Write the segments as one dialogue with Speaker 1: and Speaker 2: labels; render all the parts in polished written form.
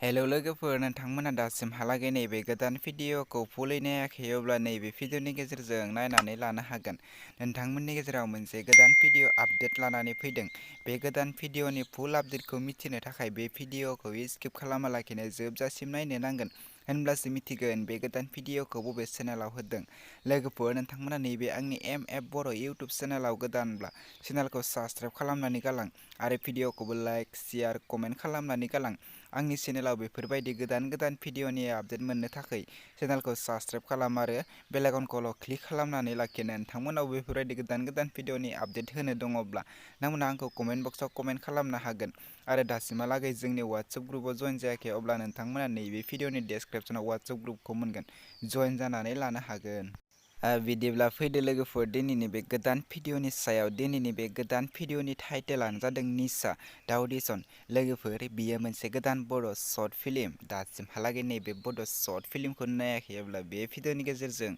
Speaker 1: Hello लोगोफोर, नोंथांमोना दासिमहालागै नैबे गोदान भिडिअखौ फुलै नायाखै अब्ला नैबे भिडिअनि गेजेरजों नायनानै लानो हागोन। नोंथांमोननि गेजेराव मोनसे गोदान भिडिअ आपडेट लानानै फैदों। बे गोदान भिडिअनि फुल आपडेटखौ मिथिनो थाखाय बे भिडिअखौ स्किप खालामालाखिनो जोबजासिम नायनो नांगोन, होनब्लासो मिथिगोन बे गोदान भिडिअखौ बबे चेनेलाव होदों। लोगोफोर, नोंथांमोना नैबे आंनि बर' इउटुब चेनेलाव गोदानब्ला चेनेलखौ साबस्क्राइब खालामनानै गालां आरो भिडिअखौबो लाइक, शेयार, कमेन्ट खालामनानै गालां। आंनि चेनेलाव बेफोरबायदि गोदान भिडिअनि आपडेट मोननो थाखाय चेनेलखौ साबस्क्राइब खालाम आरो बेल आइकनखौल' क्लिक खालामनानै लाखि। नोंथांमोनाव बेफोरबायदि गोदान भिडिअनि आपडेट होनो दङब्ला नोंथांमोना आंखौ कमेन्ट बक्सआव कमेन्ट खालामनो हागोन। आरो दासिमहालागै जोंनि वाट्सएप ग्रुपआव जइन जायाखै अब्ला नोंथांमोना नैबे भिडिअनि डेसक्रिपसनाव वाट्सएप ग्रुपखौ मोनगोन, जइन जानानै लानो हागोन। बिदिब्ला फैदो लोगोफोर, दिनैनि बे गोदान भिडिअनि सायाव। दिनैनि बे गोदान भिडिअनि टाइटेलानो जादों निशा दा अडिशन। लोगोफोर, बियो मोनसे गोदान बड' शर्ट फिल्म। दासिमहालागै नैबे बड' शर्ट फिल्मखौ नायाखैब्ला बे भिडिअनि गेजेरजों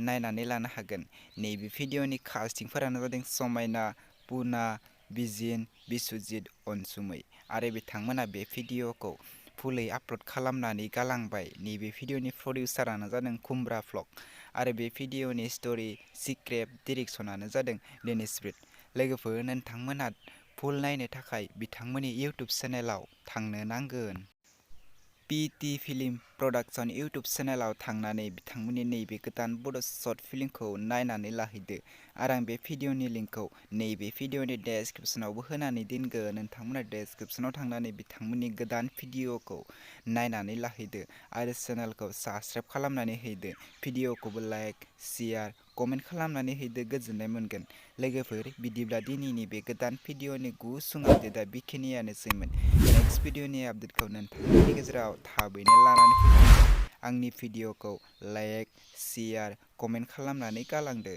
Speaker 1: नायनानै लानो हागोन। नैबे भिडिअनि कास्टिंफोरानो जादों समायना, पुना, बिजिन, बिस्वजित, अनसुमै आरो बिथांमोना बे भिडिअखौ फुलै आपल'ड खालामनानै गालांबाय। नैबे भिडिअनि प्रडिउसारानो जादों खुमब्रा भ्लग आरो बे भिडिअनि स्ट'रि, स्क्रिप्ट, डिरेक्सनानो जादों डेनिसब्रिट। लोगोफोर, नोंथांमोना फुल नायनो थाखाय बिथांमोननि इउटुब चेनेलाव थांनो नांगोन। पिटि फिल्म प्रडाक्शन इउटुब चेनेलाव थांनानै बिथांमोननि नैबे गोदान बड' शर्ट फिल्मखौ नायनानै लाहैदो आरो आं बे भिडिअनि लिंकखौ नैबे भिडिअनि डेसक्रिपसनावबो होनानै दोनगोन। नोंथांमोना डेसक्रिपसनाव थांनानै बिथांमोननि गोदान भिडिअखौ नायनानै लाहैदो आरो चेनेलखौ साबस्क्राइब खालामनानै हैदो। भिडिअखौबो लाइक, शेयार, कमेन्ट खालामनानै हैदो, गोजोननाय मोनगोन। लोगोफोर, बिदिब्ला दिनैनि बे गोदान भिडिअनि गुसुं आपडेटआ बेखिनियानोसैमोन। नेक्स्ट भिडिअनि आपडेटखौ नोंथांमोननि गेजेराव थाबैनो लानानै फैफिनगोन। आंनि भिडिअखौ लाइक, शेयार, कमेन्ट खालामनानै गालांदो।